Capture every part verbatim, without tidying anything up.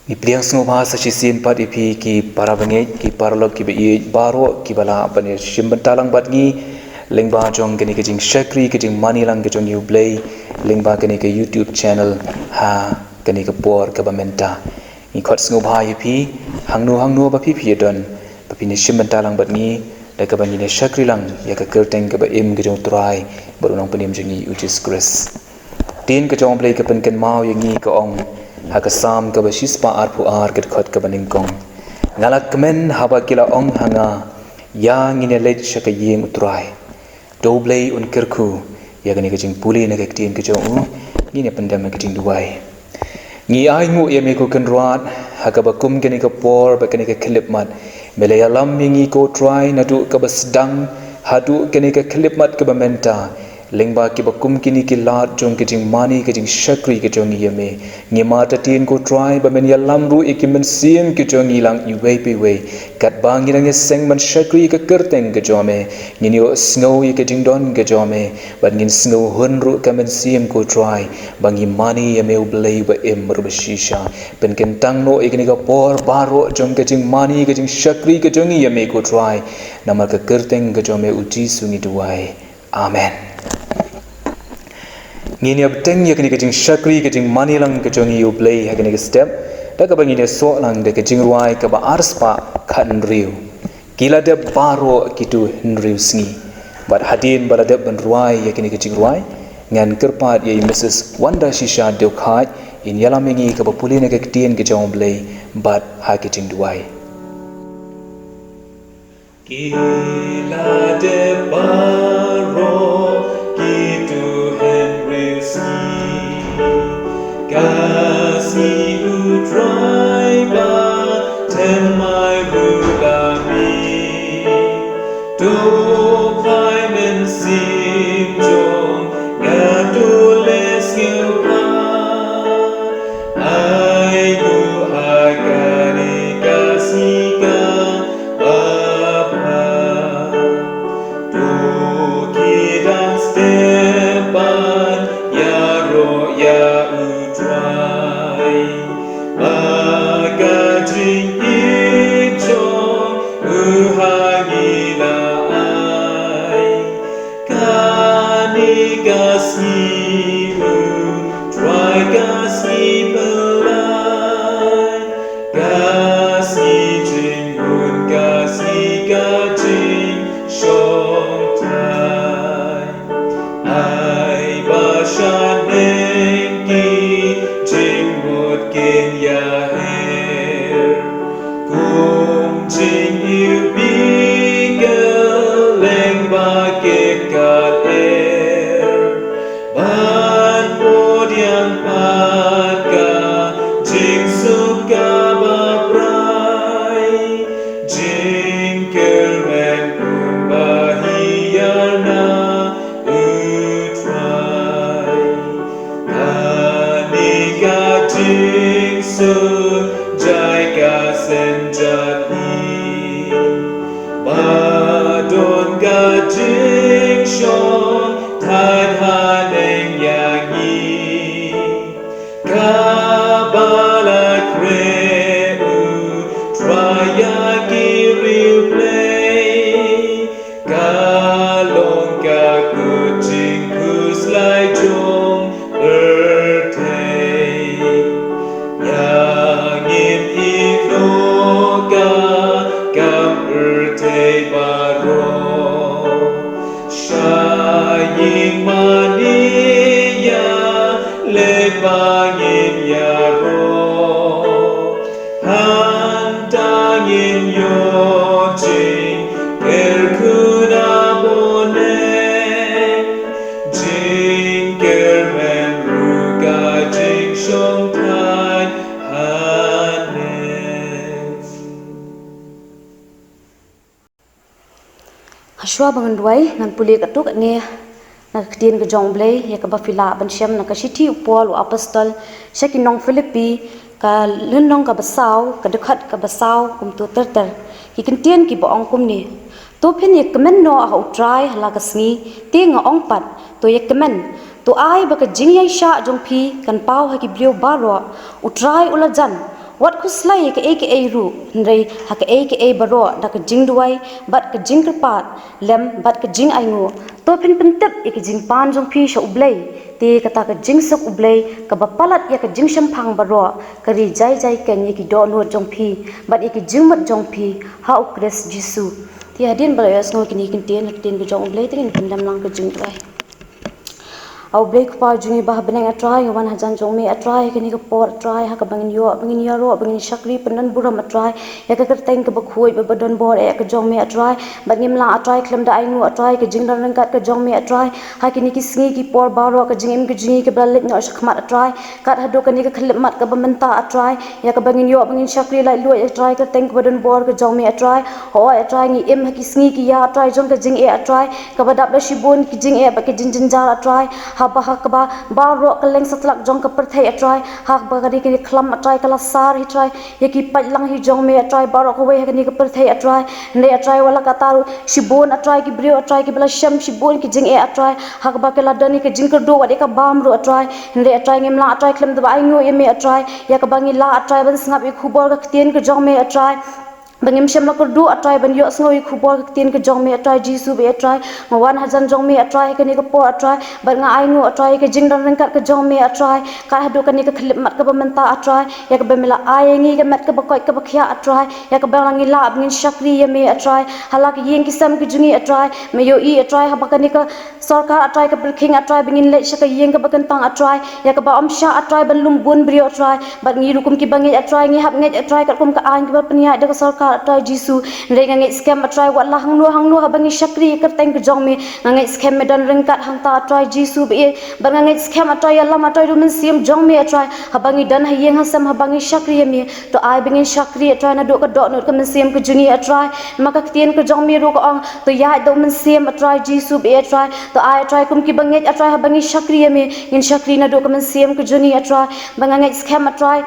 Ngi pdiang sngewbha sa shisien pat ïa phi ki para bangeit, ki paralok, ki ba ïeit baroh, ki ba lah ban ïa shim bynta lang bad ngi lyngba jong kane ka jingshakri, ka jingmane lang ka jong ngi U Blei lyngba kane ka YouTube channel ha kane ka por kaba mynta. Ngi khot sngewbha ïa phi hangno hangno ba phi phi ïa don, ba phin ïa shim bynta lang bad ngi da kaba ngin ïa shakri lang ïa ka kyrteng kaba im ka jong U Trai bad U Nongpynim jong ngi U Jisu Khrist. Ktien ka jong U Blei ka pynkynmaw ïa ngi, ka ong ha ka Salm kaba shispah arphew ar, ka dkhot kaba nyngkong: Nga la kmen haba ki la ong ha nga, ïa ngin ïa leit sha ka ïing U Trai. To U Blei un kyrkhu ïa kane ka jingpule na ka ktien ka jong u. Ngin ïa pyndem ha ka jingduwai. Ngi ainguh ïa me ko Kynrad ha kaba kum kane ka por bad kane ka khyllipmat me la ïalam ïa ngi ko Trai, naduh kaba sdang haduh kane ka khyllipmat kaba mynta. Lyngba kiba kum kine ki lad jong ka jingmane, ka jingshakri ka jong ngi ïa me, ngi mad hadien ko Trai ba men ïalam ruh ïa ki mynsiem ki jong ngi lang iwei pa iwei. Katba ngi dang ïaseng ban shakri ïa ka kyrteng ka jong me, ngin ïohsngew ïa ka jingdon ka jong me bad ngin sngewhun ruh ka mynsiem ko Trai ba ngi mane ïa me U Blei uba im bad uba shisha. Pynkyntang noh ïa kane ka por baroh jong ka jingmane, ka jingshakri ka jong ngi ïa me ko Trai. Namar ka kyrteng ka jong me U Jisu ngi duwai. Amen. Ngin ïa bteng ïa kane ka jingshakri, ka jingmane lang ka jong ngi ïa U Blei ha kane ka step da kaba ngin ïa soh lang da ka jingrwai kaba arspah khathynriew: Ki la dep baroh kito hynriew sngi. Bad hadien ba la dep ban rwai ïa kane ka jingrwai, ngan kyrpad ïa i Mrs Wanda Shisha Dewkhait in ïalam ïa ngi kaba pule na ka ktien ka jong U Blei bad ha ka jingduwai. Ki la dep baroh kito hynriew sngi. Ka sngi U Trai ba thymmai ruh la mih. To phai mynsiem jong nga, to leh sngewbha. Ai nguh ha kane ka sngi kaba bha. To ki dang step ban ïaroh ïa U Trai. Ba ka jingïeit jong u ha ngi la ai. Kane ka sngi U Trai ka sngi pynlait, ka sngi jingbun, ka sngi ka jingshongthait. Ai ba shaneng ki jingmut kin ïaher. Kum jingiwbih kylleng ba kit ka lyer, ban pdiang pat ka jingsuk kaba brai. Jingkyrmen un ba hiar na U Trai. Kane ka jingsuk jai ka seng jait hi. Ba don ka jingshongthait haneng ïa ngi. Kaba la khreh U Trai ïa ki riewblei. Ka long ka kut jingkhuslai jong pyrthei. Ïa ngin ïehnoh ka kam Ïoh jingkyrkhu na bneng, jingkyrmen ruh ka jingshongthait haneng. Hashwa ba ngan duwai, ngan pule katto katne na ka ktien ka jong U Blei, ïa kaba phi lah ban shem na ka shithi u Paul u apostol sha ki nong Philippi, ka lynnong kaba saw, ka dkhot kaba saw, kumto ter ter. Ki kyntien kiba ong kumne: To phin ïa kmen noh ha U Trai ha la ka sngi, te nga ong pat, to ïa kmen. To ai ba ka jingïaishah jong phi kan paw ha ki briew baroh. U Trai u la jan. Wat khuslai ïa kaei kaei ruh, hynrei ha kaei kaei baroh da ka jingduwai bad ka jingkyrpad lem bad ka jingainguh, to phin pyntip ïa ka jingpan jong phi sha U Blei. Te kata ka jingsuk U Blei kaba palat ïa ka jingshemphang baroh, ka ri jai jai keiñ ïa ki dohnud jong phi bad ïa ki jingmut jong phi ha U Khrist Jisu. Te hadien ba la ïohsngew kine ki ktien, ktien ka jong U Blei, te ngin pyndem lang ka jingduwai. A U Blei Kpa jong ngi ba ha bneng, A Trai, ngi wan hajan jong me, A Trai, kane ka por, A Trai, ha kaba ngin ïoh, ba ngin ïaroh, ba ngin shakri pyndon burom, A Trai, ïa ka kyrteng kaba khuid bad ba donbor eh ka jong me, A Trai, bad ngim lah, A Trai, khlem da ainguh, A Trai, ka jingdon ryngkat ka jong me, A Trai, ha kine ki sngi ki por baroh, ka jingim ka jong ngi kaba la leit noh shakhmat, A Trai, kat haduh kane ka khyllipmat kaba mynta, A Trai, ïa kaba ngin ïoh ba ngin shakri laitluid, A Trai, ka kyrteng kaba donbor ka jong me, A Trai. Hooid, A Trai, ngi im ha ki sngi ki ïa, A Trai, jong ka jingeh, A Trai, kaba dap da shibun ki jingeh bad ki jingjynjar, A Trai, haba ha kaba baroh kylleng satlak jong ka pyrthei, A Trai, ha kaba ka ri ka khlam, A Trai, ka la sar hi, A Trai, ïa ki paidlang hi jong me, A Trai, baroh kawei ha kane ka pyrthei, A Trai. Hynrei, A Trai, wat la katta ruh, shibun, A Trai, ki briew, A Trai, kiba la shem shibun ki jingeh, A Trai, ha kaba ki la don ïa ka jingkyrduh wat ïa ka bam ruh, A Trai. Hynrei, A Trai, ngim lah, A Trai, khlem da ba ainguh ïa me, A Trai, ïa kaba ngi lah, A Trai, ban sngap ïa ka khubor ka ktien ka jong me, A Trai, ba ngim shym la kyrduh, A Trai, ban ïohsngew ïa ka khubor ka ktien ka jong me, A Trai, Jisu baieit, A Trai. Nga wan hajan jong me, A Trai, ha kane ka por, A Trai, bad nga ainguh, A Trai, ïa ka jingdon ryngkat ka jong me, A Trai, kat haduh kane ka khyllipmat kaba mynta, A Trai, ïa kaba me la ai ïa ngi ka met kaba koit kaba khiah, A Trai, ïa kaba la ngi lah ba ngin shakri ïa me, A Trai, ha la ka ïing ki sem ki jong ngi, A Trai. Me ïohi, A Trai, haba kane ka sorkar, A Trai, ka pyrkhing, A Trai, ba ngin leit sha ka ïing kaba kyntang, A Trai, ïa kaba ym shah, A Trai, ban lum bun briew, A Trai, bad ngi ruh kum kiba ngeit, A Trai, ngi hap ngeit, A Trai, katkum ka aiñ kaba la pynïaid da ka sorkar, A Trai Jisu. Hynrei nga ngeit skhem, A Trai, wat la hangno hangno haba ngi shakri ïa ka kyrteng ka jong me, nga ngeit skhem me don ryngkat hangta, A Trai Jisu baieit, bad nga ngeit skhem, A Trai, ïalam, A Trai, da u Mynsiem jong me, A Trai, haba ngi don ha ïing ha sem, haba ngi shakri ïa me. To ai ba ngin shakri, A Trai, naduh ka dohnud ka mynsiem ka jong ngi, A Trai. Namar ka ktien ka jong me ruh ka ong, to ïaid da u Mynsiem, A Trai, Jisu baieit, A Trai. To ai, A Trai, kum kiba ngeit, A Trai, haba ngi shakri ïa me, ngin shakri naduh ka mynsiem ka jong ngi, A Trai. Ba nga ngeit skhem, A Trai,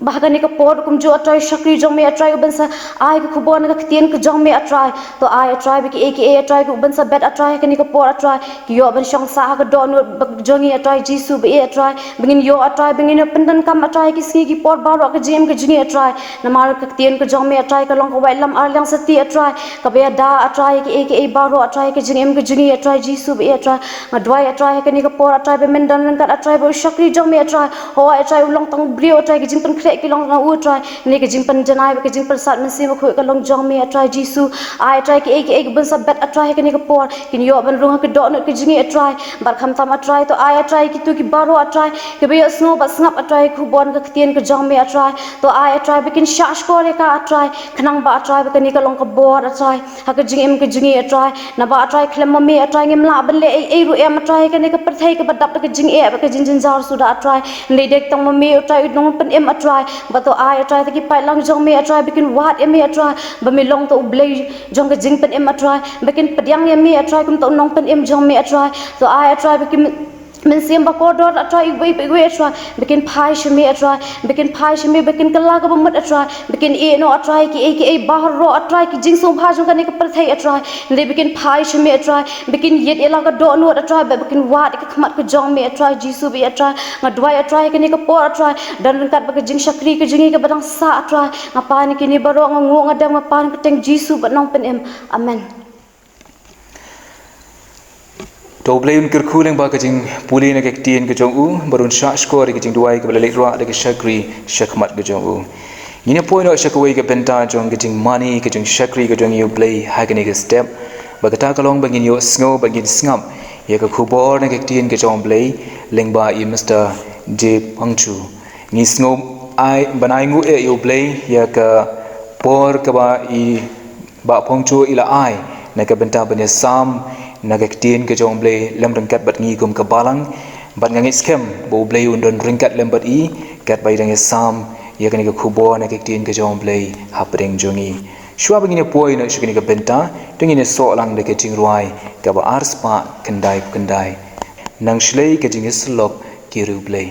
ba ha kane ka por kumjuh, A Trai, u shakri jong me, A Trai, u ban sa ai ka khubor na ka ktien ka jong me, A Trai. To ai, A Trai, ba kiei kiei, A Trai, u ban sa bet, A Trai, ha kane ka por, A Trai, ki ïoh ban shong sah ha ka dohnud ba jong ngi, A Trai, Jisu baieit, A Trai. Ba ngin ïoh, A Trai, ba ngin ïoh pyndonkam, A Trai, ki sngi ki por baroh ka jingim ka jong ngi, A Trai. Namar ka ktien ka jong me, A Trai, ka long ka waitlam ar liang sati, A Trai, kaba ïada, A Trai, kiei kiei baroh, A Trai, ka jingim ka jong ngi, A Trai, Jisu baieit, A Trai. Nga duwai, A Trai, ha kane ka por, A Trai, ba men don ryngkat, A Trai, bad u shakri jong me, A Trai. Hooid, A Trai, u long tang u briew, A Trai, ka jingpynkhreh ki long na u, A Trai. Hynrei ka jingpynjanai bad ka jingpyrsad Mynsiem Bakhuid ka long jong me, A Trai Jisu. Ai, A Trai, kiei kiei ki ban sa bet, A Trai, ha kane ka por, kin ïoh ban rung ha ka dohnud ka jong ngi, A Trai. Bad khamtam, A Trai, to ai, A Trai, kito ki baroh, A Trai, kiba ïohsngew bad sngap, A Trai, ka khubor na ka ktien ka jong me, A Trai. To ai, A Trai, ba kin shahshkor ïa ka, A Trai, khnang ba, A Trai, ba kane ka long ka bor, A Trai, ha ka jingim ka jong ngi, A Trai. Naba, A Trai, khlem ma me, A Trai, ngim lah ban leh ei ei ruh em, A Trai, ha kane ka pyrthei kaba dap da ka jingeh bad ka jingjynjar suda, A Trai. Hynrei dei tang ma me, A Trai, u nongpynim, A Trai. Bad to ai, A Trai, ïa ki paidlang jong me, A Trai, ba kin wad ïa me, A Trai, ba me long tang u Blei jong ka jingpynim, A Trai, ba kin pdiang ïa me, A Trai, kum tang u nongpynim jong me, A Trai. To ai, A Trai, ba kin Mynsiem Bakordor, A Trai, iwei pa iwei, A Trai, ba kin phai sha me, A Trai, ba kin phai sha me, ba kin kylla kaba mut, A Trai, ba kin ïeh noh, A Trai, kiei kiei baroh, A Trai, ki jingsngewbha jong kane ka pyrthei, A Trai. Hynrei ba kin phai sha me, A Trai, ba kin ïeit ïa la ka dohnud, A Trai, ba, ba kin wad ïa ka khmat ka jong me, A Trai, Jisu baieit, A Trai. Nga duwai, A Trai, ha kane ka por, A Trai, don ryngkat bad ka jingshakri ka jong ngi kaba dang sah, A Trai. Nga pan ïa kine baroh, nga nguh, nga dem, nga pan ha ka kyrteng Jisu bad u nongpynim. Amen. To U Blei un kyrkhu lyngba ka jingpule na ka ktien ka jong u, bad un shahshkor ïa ka jingduwai kaba la leit rah da ka shakri shakhmat ka jong u. Ngin ïa poi noh sha kawei ka bynta jong ka jingmane ka jingshakri ka jong ngi ïa U Blei ha kane ka step. Bad kata ka long ba ngin ïohsngew bad ngin sngap ïa ka khubor na ka ktien ka jong U Blei lyngba i Mister J Pangchu. Ngi sngew ai, ban ainguh eh ïa U Blei ïa ka Por kaba i Bah Pongcho i la ai na ka bynta ban ïa sam na ka ktien ka jong U Blei lem ryngkat bad ngi kum ka balang, bad nga ngeit skhem ba U Blei un don ryngkat lem bad i katba i dang ïa sam ïa kane ka khubor na ka ktien ka jong U Blei hapdeng jong ngi. Shuwa ba ngin ïa poi noh sha kane ka bynta, to ngin ïa soh lang da ka jingrwai kaba ar spah khyndai phew khyndai. Nang shlei ka jingïasyllok ki riewblei.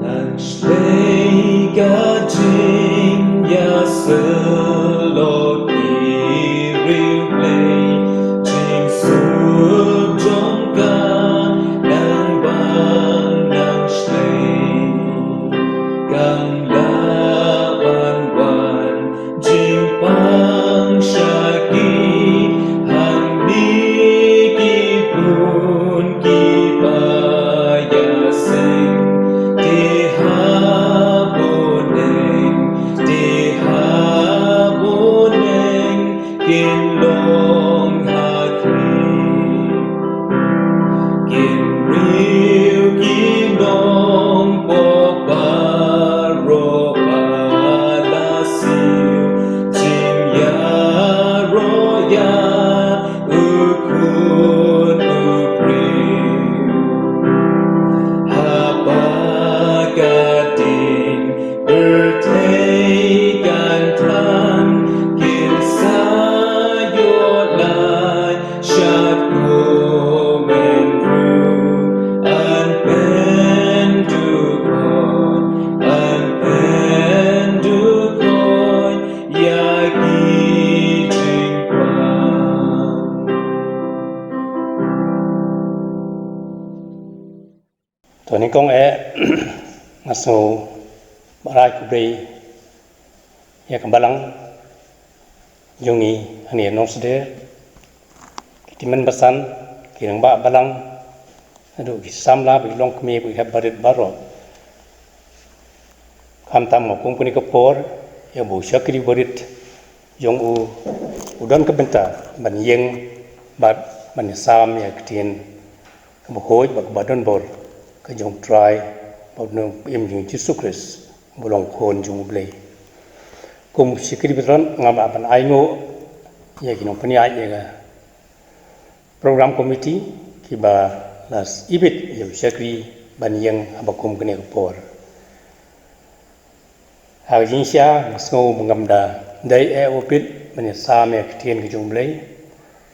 Nang shlei ka jingïasyllok ki riewblei, jingsuk jong ka nang bang nang shlei. Kam lah ban wan jingpang sha ki hangne ki bun kiba ïaseng. Te ha bneng, te ha bneng kin long ha khlieh. Kin riew ki nongpop baroh ba la siew, jingïaroh ïa u khun u briew. Haba ka ding pyrthei kan thang, kin sa ïoh lai shad kumne ruh. Yn pyndukot, yn pyndukot ïa ki jingpang. To nyngkong eh, nga sngew ba rai khublei ïa ka balang jong ngi hangne Nongsder, ki tymmen basan, ki rangbah balang, haduh ki samla ba ki longkmie ba ki hep barit baroh. Khamtam nga kum kane ka por ïa uba u shakri barit jong u, u don ka bynta ban ïeng bad ban ïasam ïa ka ktien kaba khuid bad kaba don bor ka jong U Trai bad U Nongpynim jong ngi Jisu Khrist, uba long Khun jong U Blei. Kum u shakri barit nga lah ban ainguh ïa ki nongpynïaid ïa ka program committee kiba la ibit ïa u shakri ban ïeng haba kum kane ka por. Ha ka jingshisha nga sngew ba ngam da dei eh u bit ban ïasam ïa ka ktien ka jong U Blei.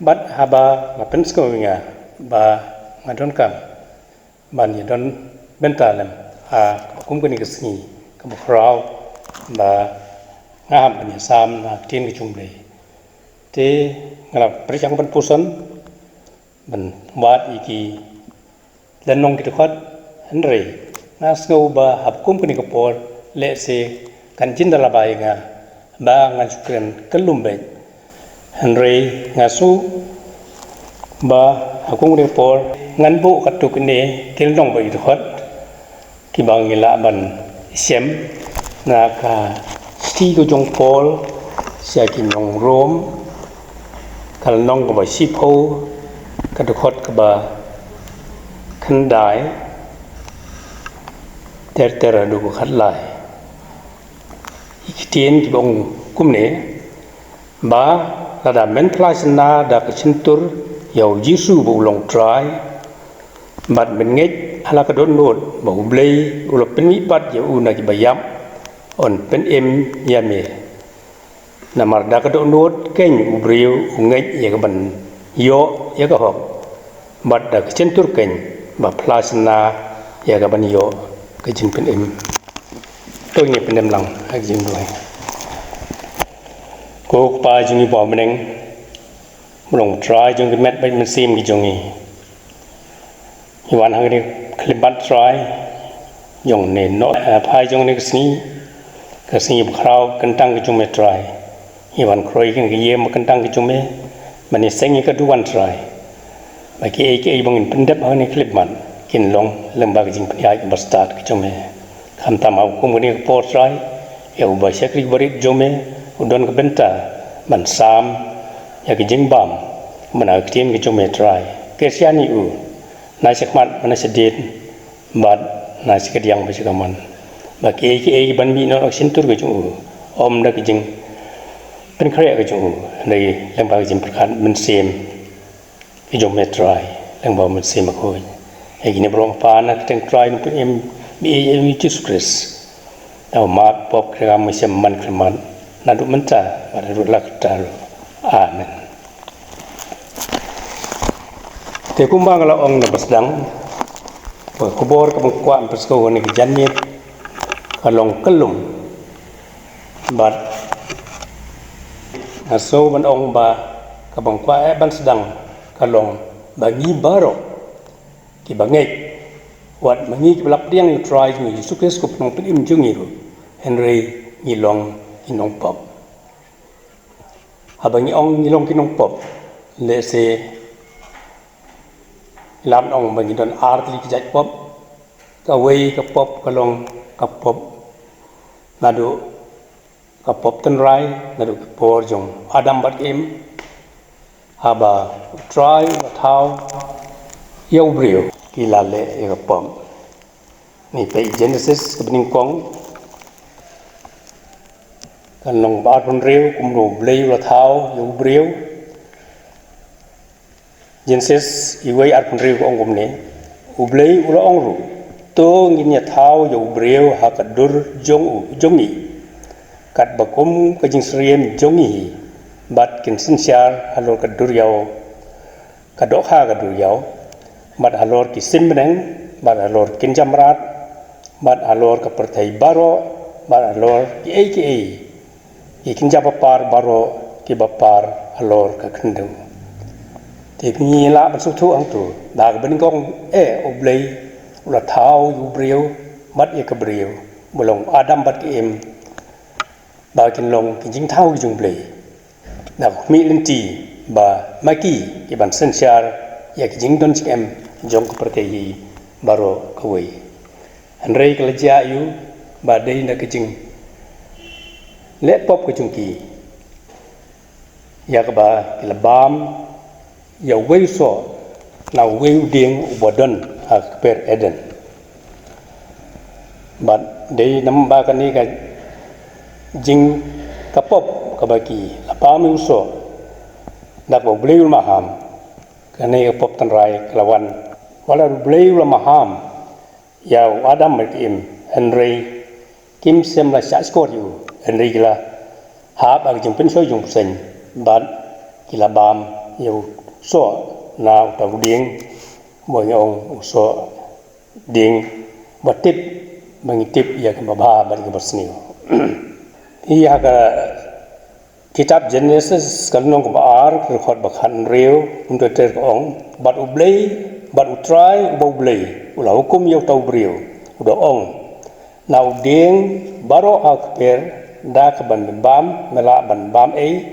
Bad haba nga pynsngew ïa nga ba nga donkam ban ïadon bynta lem ha kaba kum kane ka sngi kaba khraw ba nga hap ban ïasam na ka ktien ka jong U Blei. Te nga la pyrshang ban puson ban wad ïa ki lynnong ki dkhot, hynrei nga sngew ba haba kum kane ka por lehse kan jin da labai ïa nga ba ngan shu kren kyllum beit. Hynrei nga sngew ba ha kum kane ka por ngan buh katto katne ki lynnong bad ki dkhot kiba ngi lah ban shem na ka shithi ka jong u Paul sha ki nong Rom, ka lynnong kaba shiphew, ka dkhot kaba khyndai ter ter haduh ba khatlai. Ki ktien kiba ong kumne, ba lada men phla shynna da ka shyntur ïa U Jisu ba u long Trai, bad men ngeit ha la ka dohnud ba U Blei u la pynmihpat ïa u na kiba ïap, yn pynim ïa me. Namar da ka dohnud keiñ u briew u ngeit ïa ka ban ïoh ïa ka hok, bad da ka shyntur keiñ ba phla shynna ïa ka ban ïoh ka jingpynim. To ngin pyndem lang ha ka jingduwai. Ko Kpa jong ngi ba ha bneng, ba long Trai jong ki met bad mynsiem ki jong ngi. Ngi wan ha kane ka khyllipmat Trai jong ne noh, eh, phai jong ne ka sngi, ka sngi ba khraw kyntang ka jong me Trai. Ngi wan khroi kane ka ïing ba kyntang ka jong me, ban ïaseng ïa ka duwan Trai. Ba kiei kiei ba ngin pyndep ha kane ka khyllipmat kin long lyngba ka jingpynïaid ba stad ka jong me. Khamtam ha kum kane ka por Trai, ïa uba shakri barit jong me u don ka bynta ban sam ïa ka jingbam, ban ïa ka ktien ka jong me Trai. Kyrshan ïa u na shakhmat bad na shadien, bad na shakadiang bad shakamon. Ba kiei kiei kiban mih noh na ka shyntur ka jong u, ym da ka jingpynkhreh ka jong u, hynrei lyngba ka jingpyrkhat mynsiem ka jong me Trai, lyngba u Mynsiem Bakhuid. Ïa kine baroh ngi pan ha ka kyrteng Trai Nongpynim, Mei Jisu Khrist, uba map pop, kyrkhu, mynsiem, man, kyrmat, naduh mynta bad naduh la kata ruh. Amen. Te kumba nga la ong na ba sdang, ka khubor kaba nga kwah ban pynsngew ha kane ka janmiet ka long kyllum. Bad nga sngew ban ong ba kaba nga kwah eh ban sdang ka long ba ngi baroh kiba ngeit, wat ma ngi kiba la pdiang ïa u Trai jong ngi Jisu Khrist kum u Nongpynim jong ngi ruh, hynrei ngi long ki nongpop. Haba ngi ong ngi long ki nongpop, lehse ngi lah ban ong ba ngi don ar tylli ki jait pop. Kawei ka pop ka long ka pop naduh ka pop tynrai, naduh ka por jong u Adam bad ka Im, haba u Trai u la thaw ïa u briew, ki la leh ïa ka pop. Ngi peit Genesis kaba nyngkong, ka lynnong ba arphew hynriew, kumno U Blei u la thaw ïa u briew. Genesis uwei arphew hynriew ka ong kumne: U Blei u la ong ruh, to ngin ïa thaw ïa u briew ha ka dur jong u, jong ngi, katba kum ka jingsyriem jong ngi hi, bad kin synshar halor ka duriaw, ka dohkha ka duriaw, bad halor ki sim bneng, bad halor ki kynja mrad, bad halor ka pyrthei baroh, bad halor kiei kiei, ki kynja bapar baroh kiba par halor ka khyndew. Te ngi lah ban sngewthuh hangto, da kaba nyngkong eh U Blei u la thaw ïa u briew bad ïa ka briew, ba long u Adam bad ka Im, ba kin long ki jingthaw ki jong U Blei. Na ka khmih lynti ba ma ki, ki ban synshar ïa ki jingdon jingem jong ka pyrthei hi baroh kawei. Hynrei ka la jia ïa u ba dei na ka jingleh pop ka jong ki, ïa kaba ki la bam ïa uwei u soh na uwei u dieng uba don ha ka kper Eden. Bad dei namar ba kane ka jing, ka pop kaba ki la bam ïa u soh, da kaba U Blei u la maham, kane ka pop tynrai ka la wan. Wat la U Blei u la maham ïa u Adam bad ka Im, hynrei kim shym la shahshkor ïa u, hynrei ki la hap ha ka jingpynshoi jingpynseng, bad ki la bam ïa u soh na uta u dieng, ba ngi ong u soh dieng ba tip, ba ngi tip ïa kaba bha bad ïa kaba sniew. Hi ha ka kitab Genesis ka lynnong kaba ar, ka dkhot ba khathynriew, kumta ter ka ong: Bad U Blei, bad U Trai uba U Blei u la hukum ïa uta u briew, u da ong: Na u dieng baroh ha u kper, da kaban bam me lah ban bam ei,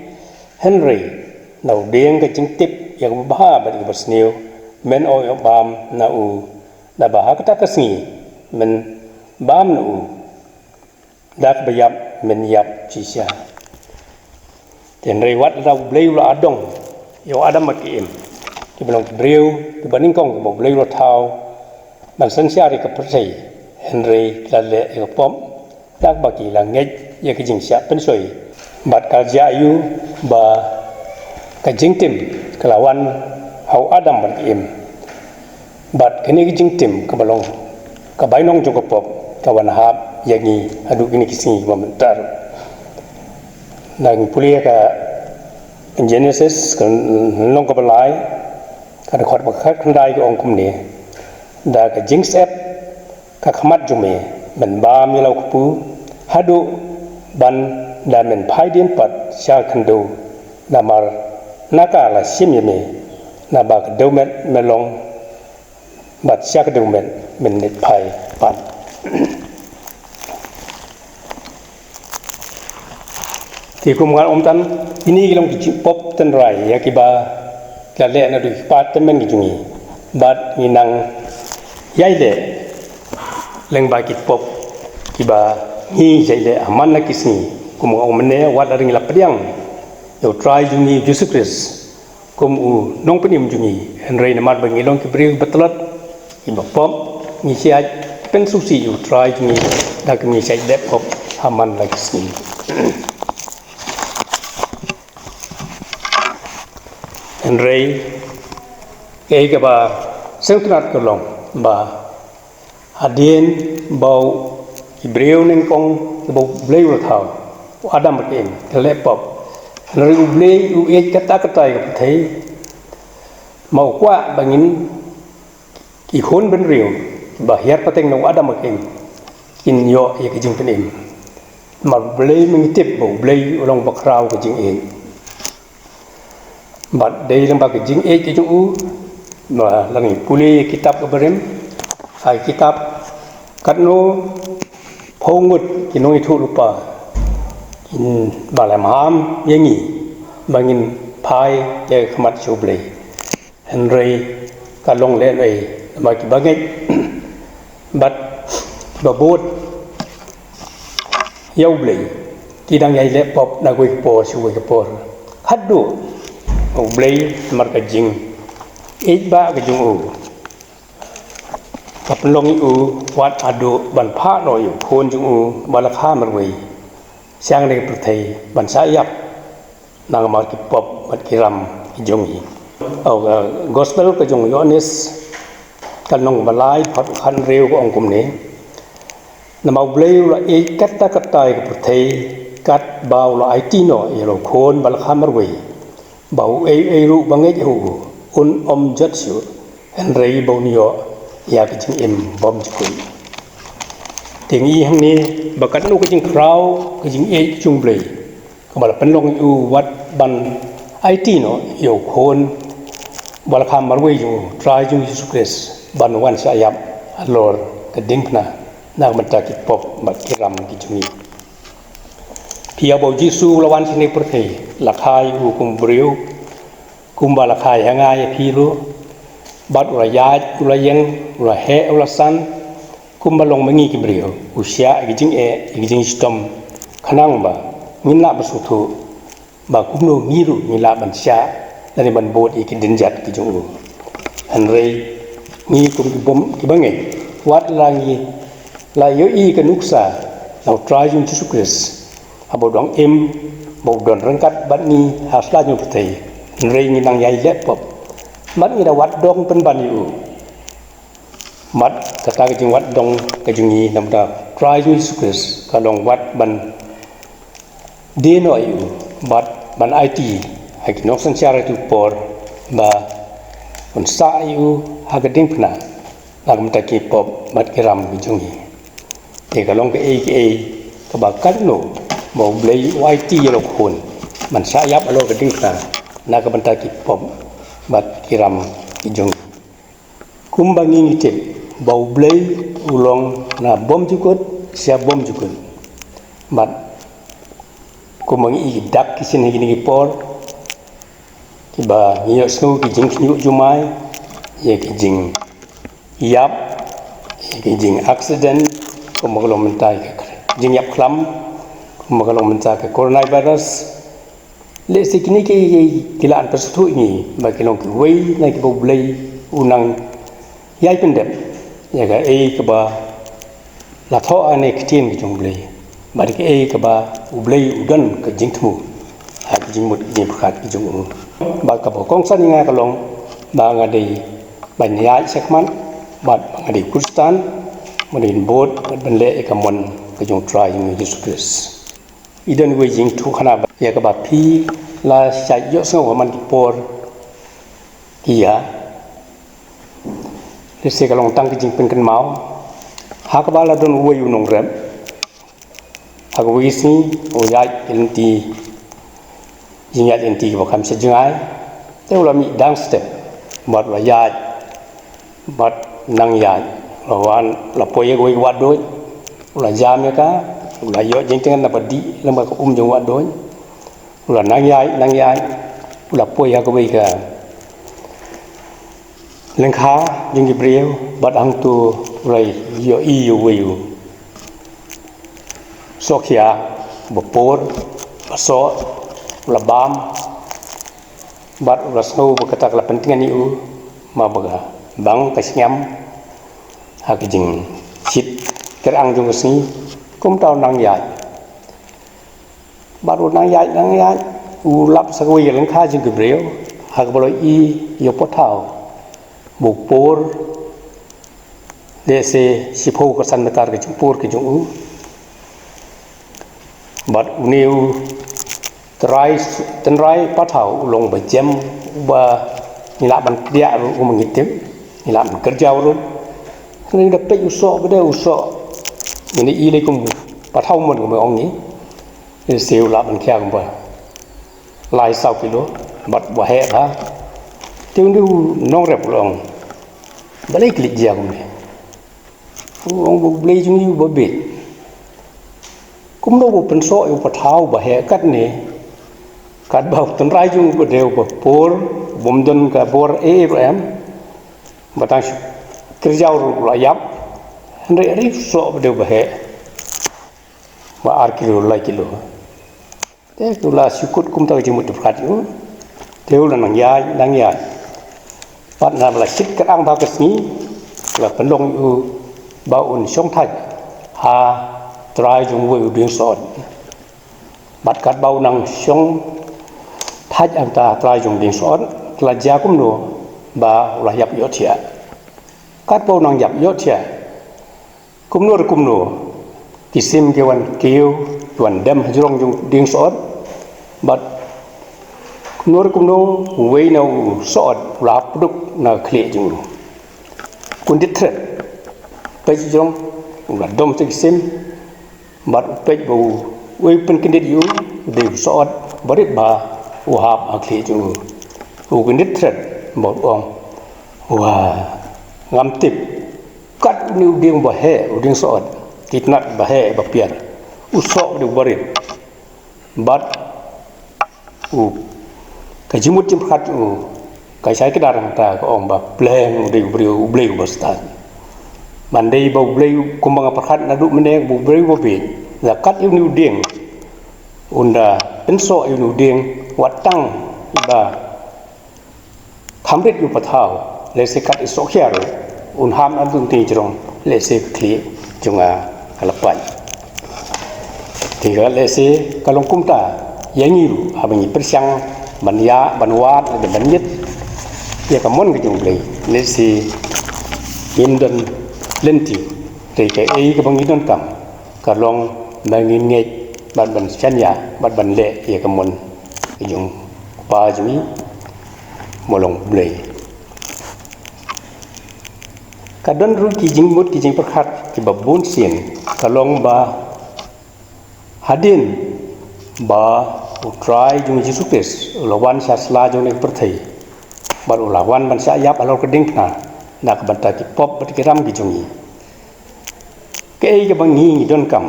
hynrei na u dieng ka jingtip ïa kaba bha bad ïa kaba sniew, men ym ïoh bam na u, naba ha kata ka sngi men bam na u, da kaba ïap men ïap shisha. Te hynrei wat la U Blei u la adong ïa u Adam bad ka Im, kiba long ki briew kiba nyngkong kiba U Blei u la thaw ban synshar ïa ka pyrthei, hynrei ki la leh ïa ka pop, da kaba ki la ngeit ïa ka jingshah pynshoi. Bad ka la jia ïa u ba ka jingtim ka la wan ha u Adam bad ka Im. Bad kane ka jingtim kaba long ka bainong jong ka pop ka wan hap ïa ngi haduh kine ki sngi ba mynta ruh. Ngi pule ka Genesis ka lynnong kaba lai, ka dkhot ba khatkhyndai ka ong kumne: Da ka jingsep ka khmat jong me men bam ïa la u kpu, haduh ban da men phai dien pat sha ka khyndew, namar na ka la shim ïa me, naba ka dewmet me long, bad sha ka dewmet men leit phai pat. Te kum nga ong tang, kine ki long ki jingpop tynrai ïa kiba ki la leh naduh ki kpa tymmen ki jong ngi. Bad ngi nang ïai leh lyngba ki pop kiba ngi ïai leh ha man la ki sngi. Kum nga ong mynne, wat la dang ngi la pdiang ïa u Trai jong ngi Jisu Khrist kum u Nongpynim jong ngi, hynrei namar ba ngi long ki briew ba tlot, kiba pop, ngi shait pynsngewsih ïa u Trai jong ngi, da ka ngi shait leh pop ha man la ka sngi. Hynrei kaei kaba sngewtynnat ka long ba hadien ba u, ki briew nyngkong kiba U Blei u la thaw, u Adam bad ka Im, ki leh pop, hynrei U Blei u ïeit katta katta ïa ka pyrthei. Ma u kwah ba ngin, ki khun bynriew ba hiar pateng na u Adam bad ka Im, kin ïoh ïa ka jingpynim. Namar U Blei, ma ngi tip ba U Blei u long ba khraw ka jingïeit. Bad dei lyngba ka jingïeit ka jong u ba lada ngi pule ïa ka kitab ka barim, ha ka kitab, katno phew ngut ki nongïathuhlypa kiba la maham ïa ngi ba ngin phai ïa ka khmat sha U Blei. Hynrei ka long lehnohei, namar kiba ngeit bad kiba bud ïa U Blei, ki dang ïai leh pop na kawei ka por sha kawei ka por. Haduh U Blei, namar ka jingïeit ba ka jong u, ka pynlong ïa u wat haduh ban phah noh ïa u Khun jong u ba la kha marwei sha kane ka pyrthei ban shah ïap namar ki pop bad ki ram ki jong ngi. Ka Gospel ka jong u Ïoannis, ka lynnong ba lai, dkhot khathynriew, ka ong kumne: Namar U Blei u la ïeit katta katta ïa ka pyrthei, katba u la aiti noh ïa u Khun ba la kha marwei, ba uei uei ruh ba ngeit ha u, un ym jot shuh, hynrei ba un ïoh ïa ka jingim bymjukut. Te ngi i hangne ba katno ka jingkhraw ka jingïeit ka jong U Blei, kaba la pynlong ïa u wat ban aiti noh ïa u Khun ba la kha marwei jong u, Trai jong ngi Jisu Khrist, ban wan shah ïap halor ka diengphna na ka bynta ki pop bad ki ram ki jong ngi. Phi ïohi ba u Jisu u la wan sha kane ka pyrthei, la kha ïa u kum u briew, kumba la kha ïa nga ïa phi ruh, bad u la ïaid, u la ïeng, u la heh, u la san, kumba long ma ngi ki briew, u shah ïa ki jingeh, ïa ki jingshitom, khnang ba ngin lah ban sngewthuh ba kumno ngi ruh ngi lah ban shah lane ban bud ïa ki dienjat ki jong u. Hynrei ngi kum ki bym, kiba ngeit, wat la ngi la ïohi ka nuksa na u Trai jong ngi Jisu Khrist, haba u dang im, ba u don ryngkat bad ngi ha sla jong ka pyrthei, hynrei ngi nang ïai leh pop, bad ngi da wad dong pynban ïa u. Bad kata ka jingwad dong ka jong ngi na ka bynta u Trai jong ngi Jisu Khrist ka long wat ban die noh ïa u, bad ban aiti ha ki nongsynshar ha katu ka por ba un sah ïa u ha ka diengphna na ka bynta ki pop bad ki ram ki jong ngi. Te ka long kaei kaei kaba katno ba U Blei u aiti ïa u Khun ban shah ïap halor ka diengphna na ka bynta ki pop bad ki ram ki jong ngi. Kumba ngi, ngi tip ba U Blei u long na bymjukut sha bymjukut. Bad kumba ngi i dak ki sien ha kine ki por, kiba ngi ïohsngew ki jingkhynñiuh jumai ïa ki jingïap, ïa ki jing accident, kumba ka long mynta ka jingïap khlam, kumba ka long mynta ka coronavirus. Lehse kine ki, ki, ki la pynsngewthuh ïa ngi ba ki long kiwei na kiba U Blei u nang ïai pyndep ïa kaei kaba la thoh ha kane ka ktien ka jong U Blei, bad kaei kaba U Blei u don ka jingthmu ha ka jingmut ka jingpyrkhat ka jong u. Bad kaba kongsan ïa nga ka long ba nga dei ban ïaid shakhmat, bad ba nga dei u Khristan, ba nga dei ban bud bad ban leh ïa ka mon ka jong u Trai jong ngi Jisu Khrist. I don iwei i jingïathuhkhana ïa kaba phi la shait ïohsngew ha man ki por ki ïa. Lehse ka long tang ka jingpynkynmaw, ha kaba la don uwei u nongrep, ha kawei ka sngi u ïaid ki lynti, jingïaid lynti kaba kham sha jngai, te u la mih dang step, bad u la ïaid, bad nang ïaid, u la wan, u la poi ha kawei ka wahduid, u la jam ïa ka, u la ïoh jingtngen na ba dih lyngba ka um jong u wahduid, u la nang ïaid, nang ïaid, u la poi ha kawei ka lyngkha jong ki briew, bad hangto u la ïohi ïa uwei u sohkhia ba pur, ba soh, u la bam, bad u la sngew ba kata ka la pyntngen ïa u, ma ba ka bang ka sniam ha ka jingshit kyrang jong ka sngi, Kumta u nang ïaid. Bad u nang ïaid, nang ïaid, u lap sa kawei ka lyngkha jong ki briew, ha kaba la i ïa u pathaw ba u por, lehse shiphew ka san meter ka jingpur ka jong u. Bad une u trai, tynrai pathaw u long ba jem, ba ngi lah ban kdiah ruh, um ngi tip, ngi lah ban kyrjaw ruh. Hynrei da peit u soh, ba dei u soh, ngi i lei kum pathaw mon, kum ong ngi. Lehse u lah ban khia kumba lai saw kilo, bad ba heh bha. Te une u nongrep u la ong, balei ka leit jia kumne? U ong ba U Blei jong ngi uba bieit. Kumno u pynsoh ïa u pathaw ba heh katne, katba u tynrai jong u ba dei uba por, bym don ka bor ei ei ruh em, ba tang shu kyrjaw ruh u la ïap. Hynrei u soh ba dei uba heh, ba ar kilo, lai kilo. Te u la shu kut kumta ka jingmut jingpyrkhat ïa u. Te u la nang ïaid, nang ïaid. Bad na ba la shit kyrang bha ka sngi, la pynlong ïa u ba un shong thait ha trai jong uwei u dieng soh. Bad katba u nang shong thait hangta ha trai jong u dieng soh, la jia kumno ba u la ïap ïohthiah. Katba u nang ïap ïohthiah, kumno re kumno, ki sim ki wan kiew, ki wan dem hajrong jong u dieng soh. Bad kumno re kumno, uwei na u soh u la hap pduk na ka khlieh jong u. Kyndit thret, peit hajrong, u la dom sha ki sim. Bad u peit ba uwei u pynkyndit ïa u, u dei u soh barit bha, u hap ha khlieh jong u. U kyndit thret bad u ong, wa, ngam tip. Kat une u dieng ba heh, u dieng soh, ki tnat ba heh ba piar, u soh u dei u barit. Bad u, ka jingmut jingpyrkhat u, ka shai kdar hangta, ka ong ba pleng u dei u briew, U Blei uba stad. Ban dei ba U Blei, kumba nga pyrkhat naduh mynne, ba U Blei uba bieit, la kat ïa une u dieng un da pynsoh ïa une u dieng, wat tang ba kham rit ïa u pathaw, lehse kat i soh khia ruh, un ham na dun ti jrong, lehse ka khlieh jong nga ka la pait. Te ka lehse ka long kumta ïa ngi ruh, haba ngi pyrshang ban ïa, ban wad, ban ïit ïa ka mon ka jong U Blei, lehse ngim don lynti, te kaei kaba ngi donkam ka long ba ngin ngeit bad ban shaniah bad ban leh ïa ka mon ka jong u Kpa jong ngi, ba long U Blei. Ka don ruh ki jingmut ki jingpyrkhat kiba bun sien, ka long ba hadien ba U Trai jong ngi Jisu Khrist u la wan sha sla jong kane ka pyrthei, bad u la wan ban shah ïap halor ka diengphna na ka bynta ki pop bad ki ram ki jong ngi, kaei kaba ngi, ngi donkam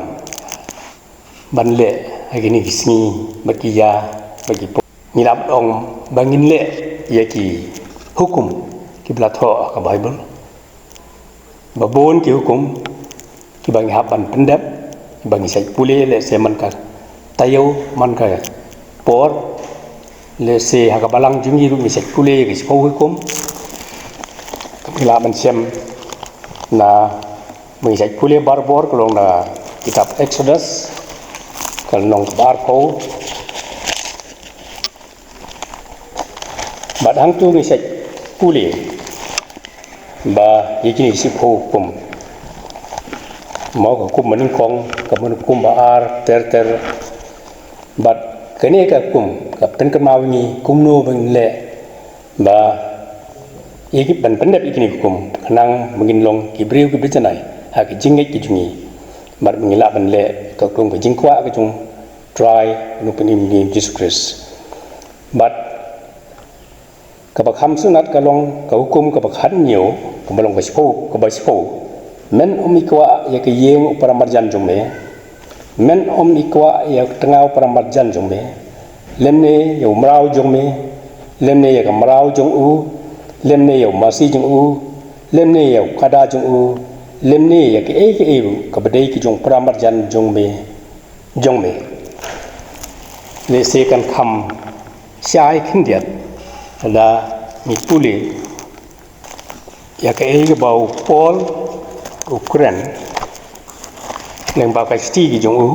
ban leh ha kine ki sngi bad ki ïa, bad ki pop? Ngi lah ban ong ba ngin leh ïa ki hukum kiba la thoh ha ka Baibl. Ba bun ki hukum kiba ngi hap ban pyndep, kiba ngi shait pule, lehse man ka taïew, man ka por, lehse ha ka balang jong ngi ruh ngi shait pule ïa ki shiphew hukum. Ngi lah ban shem na, ba ngi shait pule barabor, ka long na kitab Exodus, ka lynnong kaba arphew. Bad hangto ngi shait pule ba ïa kine ki shiphew hukum, mo, ka hukum banyngkong, ka hukum ba ar ter ter. Bad kane ka hukum ka pynkynmaw ïa ngi kumno ba ngin leh ba ïa ki, ban pyndep ïa kine ki hukum, khnang ba ngin long ki briew kiba janai ha ki jingngeit ki jong ngi, bad ba ngin lah ban leh katkum ka jingkwah ka jong U Trai, U Nongpynim jong ngi Jisu Khrist. Bad kaba kham sngewtynnat ka long ka hukum kaba khathynñiew, kaba long ka shiphew, kaba shiphew: Men ym ikwah ïa ka ïing u para marjan jong me. Men ym ikwah ïa ka tnga u para marjan jong me, lymne ïa u mraw jong me, lymne ïa ka mraw jong u, lymne ïa u masi jong u, lymne ïa u kada jong u, lymne ïa kaei kaei ruh kaba dei ka jong u para marjan jong me, jong me. Lehse kan kham shai khyndiat lada ngi pule ïa kaei kaba u Paul u kren Lyngba ka shithi ki jong u,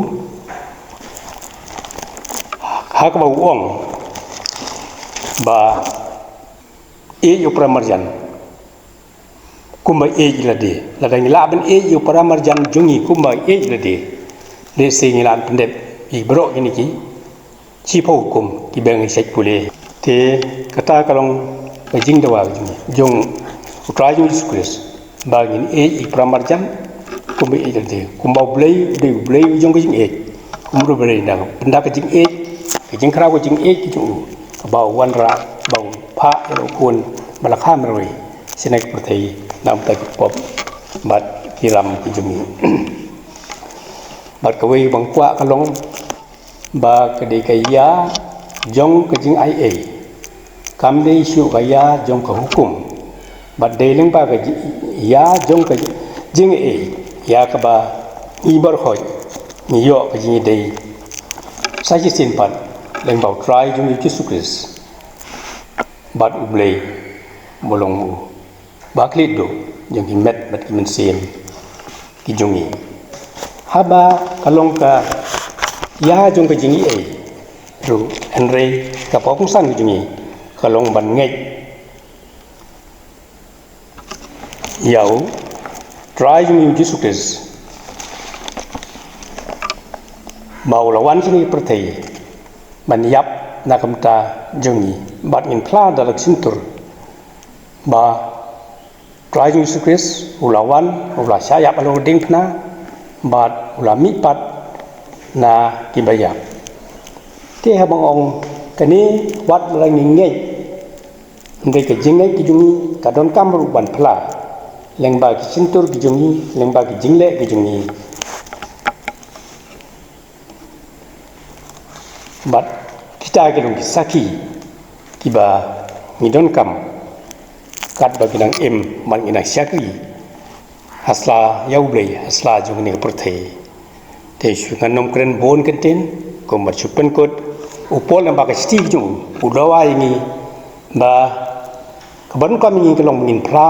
ha kaba u ong ba ïeit ïa u para marjan kumba ïeit ïa lade. Lada ngi lah ban ïeit ïa u para marjan jong ngi kumba ïeit ïa lade, lehse ngi lah ban pyndep ïa baroh kine ki shiphew hukum kiba ngi shait pule. Te kata ka long ka jingdawa jong ngi, jong u Trai jong ngi Jisu Khrist, ba ngin ïeit ïa u para marjan kumba ïeit ïa lade, kumba U Blei u dei U Blei jong ka jingïeit. Kumba U Blei na ka bynta ka jingïeit, ka jingkhraw ka jingïeit ka jong u, kaba u wanrah ba u phah ïa la u Khun ba la kha marwei sha kane ka pyrthei na ka bynta ki pop bad ki ram ki jong ngi. Bad kawei ba nga kwah ka long ba ka dei ka ïa jong ka jingaiei, kam dei shuh ka ïa jong ka hukum. Bad dei lyngba ka ji-, ïa jong ka jingaiei ïa kaba ngi baroh ngi ïoh ka jingïadei sa shisien pat lyngba U Trai jong ngi Jisu Khrist bad U Blei ba long u ba khlid duh jong ki met bad ki mynsiem ki jong ngi. Haba ka long ka ïa jong ka jingaiei ruh, hynrei ka pop kongsan ka jong ngi ka long ban ngeit ïa U Trai jong ngi Jisu Khrist, ba u la wan sha kane ka pyrthei ban ïap na ka bynta jong ngi, bad ngin phla da la ka shyntur ba Trai jong Jisu Khrist u la wan, u la shah ïap halor ka diengphna, bad u la mihpat na kiba ïap. Te haba nga ong kane, wat la ngi ngeit, hynrei ka jingngeit ka jong ngi ka donkam ruh ban phla lyngba ki shyntur ki jong ngi, lyngba ki jingleh ki jong ngi. Bad kita ki long ki sakhi kiba ngi donkam, katba ngi dang im bad ngi dang shakri ha sla ïa U Blei ha sla jong kane ka pyrthei. Te shu ngan nym kren bun kyntien, kumba shu pynkut u Paul lyngba ka shithi jong u, u dawa ïa ngi ba kaba donkam ïa ngi ka long ba ngin phla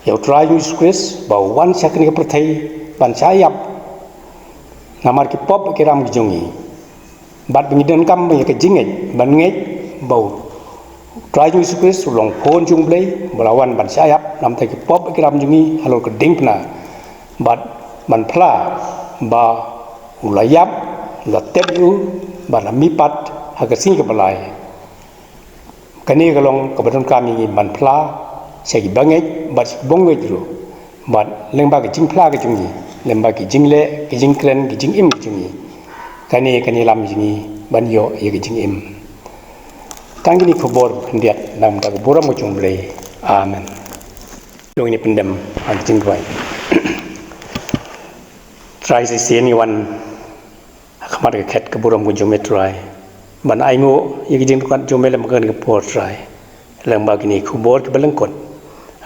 ïa U Trai Jisu Khrist ba u wan sha kane ka pyrthei ban shah ïap namar ki pop ki ram ki jong ngi. Bad ba ngi donkam ïa ka jingngeit, ban ngeit ba U Trai Jisu Khrist u long Khun jong U Blei ba la wan ban shah ïap namar ki pop ki ram jong ngi halor ka diengphna. Bad ban phla ba u la ïap, la tep ïa u, bad la mihpat ha ka sngi kaba lai. Kane ka long kaba donkam ïa ngi ban phla sha kiba ngeit bad sha kiba ym ngeit ruh. Bad lyngba ka jingphla ka jong ngi, lyngba ki jingleh, ki jingkren, ki jingim ki jong ngi, kane kan ïalam ïa ngi ban ïoh ïa ka jingim. Tang kine ki khubor khyndiat na ka bynta ka burom ka jong U Blei. Amen. Long ïa ngi pyndem ha ka jingduwai. Trai, shisien ngi wan ha khmat ka khet ka burom ka jong me Trai, ban ainguh ïa ki jingdonkam jong me lyngba kane ka por Trai. Lyngba kine ki khubor kiba lyngkot,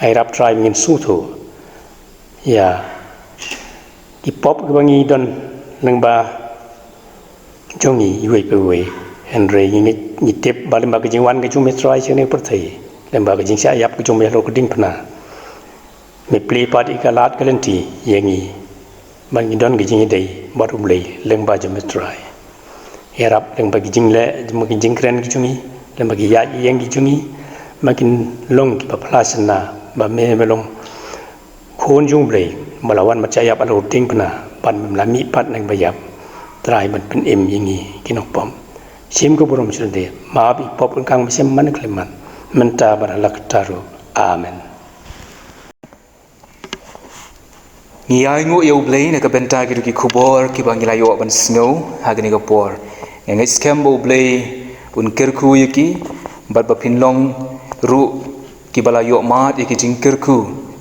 ai rap Trai, ba ngin sngewthuh ïa ki pop kiba ngi don lyngba jong ngi iwei pa iwei. Hynrei ngi, ngi, ngi tip ba lyngba ka jingwan ka jong me Trai sha kane ka pyrthei, lyngba ka jingshah ïap ka jong me halor ka diengphna, me plie pat ïa ka lad ka lynti ïa ngi, ba ngi don ka jingïadei bad U Blei lyngba jong me Trai. Ïarap lyngba ki jingleh, lyngba ki jingkren ki jong ngi, lyngba ki ïaid ïeng ki jong ngi, ba kin long kiba phla shynna ba me, me long Khun jong U Blei ba la wan ban shah ïap halor ka diengphna, bad mem la mihpat na kiba ïap Trai ban pynim ïa ngi ki nongpop. Shim ka burom sha lade, map ïa ki pop ryngkang ba shem man khlem man, mynta bad ha la katta ruh. Amen. Ngi ainguh ïa U Blei na ka bynta kito ki khubor kiba ngi la ïoh ban sngew ha kane ka por. Nga ngeit skhem ba U Blei un kyrkhu ïa ki, bad ba phin long ruh kiba la ïoh mad ïa ki jingkyrkhu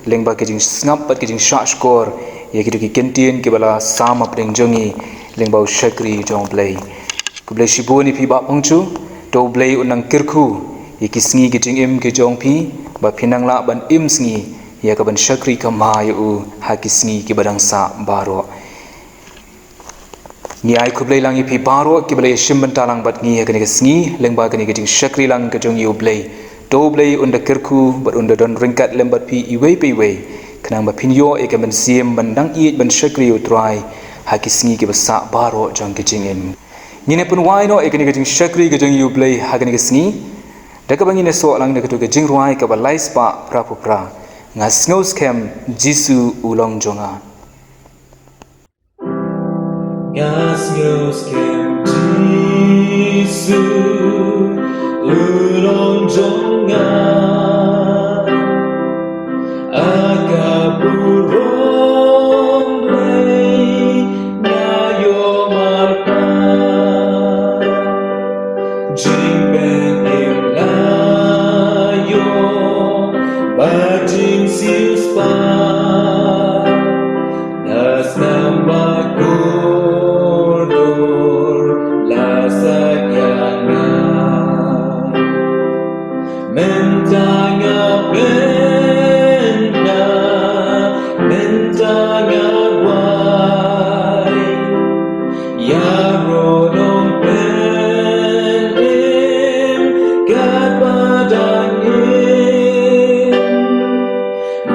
lyngba ki jingsngap bad ki jingshahshkor ïa kito ki kyntien kiba la sam hapdeng jong ngi lyngba u shakri jong U Blei. Khublei shibun ïa phi Bah Pangju, to U Blei un nang kyrkhu ïa ki sngi ki jingim ki jong phi, ba phin nang lah ban im sngi ïa ka ban shakri kham bha ïa u ha ki sngi kiba dang sah baroh. Ngi ai khublei lang ïa phi baroh kiba la ïashim bynta lang bad ngi ha kane ka sngi lyngba kane ka jingshakri lang ka jong ngi U Blei. To U Blei un da kyrkhu bad un da don ryngkat lem bad phi iwei pa iwei. Khnang ba phin ïoh ïa ka mynsiem ban dang ïeit ban shakri ïa U Trai ha ki sngi kiba sah baroh jong ki jingim. Ngin ïa pynwai noh ïa kane ka jingshakri ka jong ïa U Blei ha kane ka sngi da kaba ngin ïa sngewthuh lang da katu ka jingrwai kaba lai spah phra phew phra: Nga sngew skhem Jisu u long jong nga. Nga sngew skhem Jisu u long jong nga. Ha ka burom Blei nga ïoh marpa. Jingpynim nga ïoh bad jingsiewspah. Na snem ba kordor la sait ïa nga. Mynta nga pyndah, mynta nga wai. Ïaroh nongpynim katba dang im.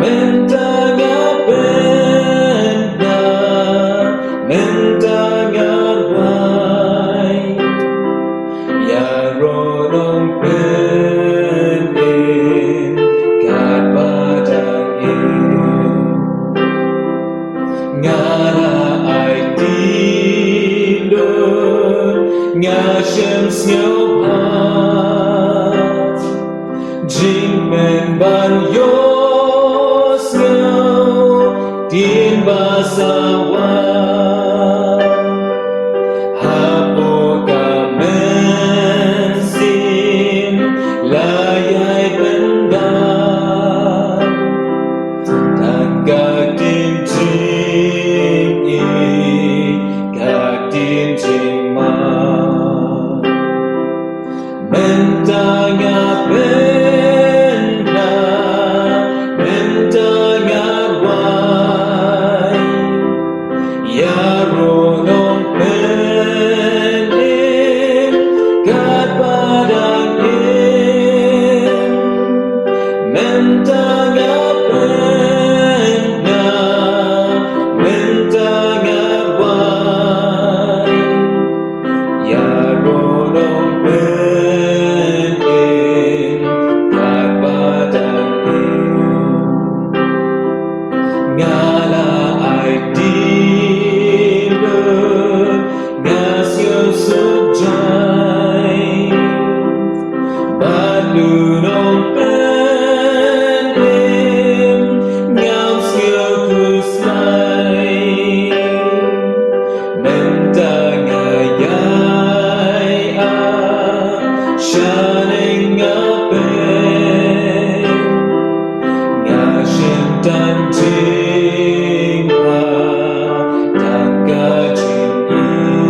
Mynta nga pyndah, mynta nga wai. Ïaroh nongpynim katba dang im. Nga la aiti lut, nga shim sngewbha. Jingmut ban ïohsngew ktien ba sawa. Hapoh ka mynsiem la ïai pyndah. Tang ka ktien jingïeit, ka ktien jingman. Mynta nga pyndah, mynta nga wai. Ïaroh nongpynim katba dang im. Mynta nga pyndah, mynta nga wai. Ïaroh nongpynim katba dang im. Nga la aiti lut, nga sngewsuk jai. Bad u nongpynim ngam sngewkhuslai. Mynta nga ïai ap shaneng nga peit. Nga shim tang jingpang, tang ka jingïeit.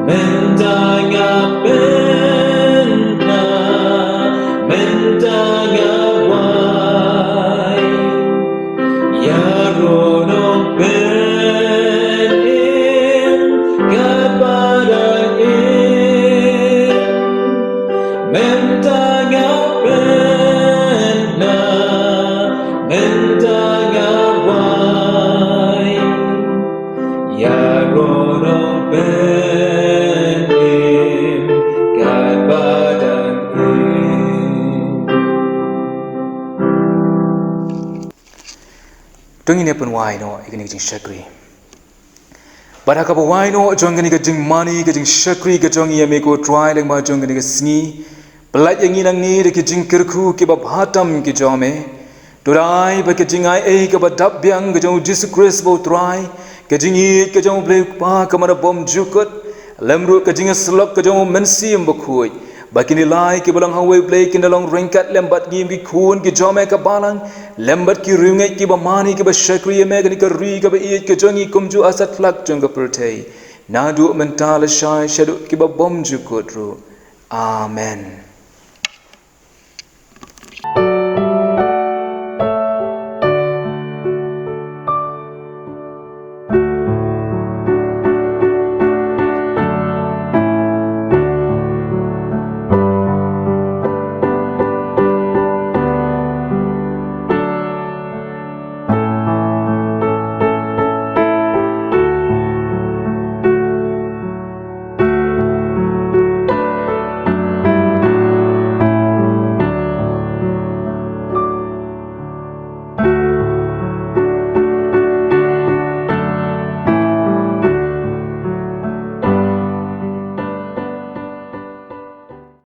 Mynta nga pyndah, mynta nga wai. Ïaroh nongpynim katba dang im. Mynta nga pyndah, mynta nga wai. Ïaroh nongpynim katba dang im. To ngin ïa pynwai noh ïa kane ka jingshakri. Bad ha kaba wai noh jong kane ka jingmane, ka jingshakri ka jong ngi ïa me ko Trai lyngba jong kane ka sngi, pyllait ïa ngi nangne da ki jingkyrkhu kiba bha tam ki jong me. To da ai ba ka jingaiei kaba dap biang ka jong u Jisu Khrist ba u Trai, ka jingïeit ka jong u Blei u Kpa ka manbym jukut, lem ruh ka jingïasyllok ka jong u Mynsiem Bakhuid, ba kine lai kiba long ha uwei u Blei kin da long ryngkat lem bad ngi, ki khun ki jong me ka balang, lem bad ki riewngeit kiba mane kiba shakri ïa me ha kane ka ri kaba ïeit ka jong ngi, kumjuh ha satlak jong ka pyrthei, naduh mynta lashai shaduh kiba bymjukut ruh. Amen.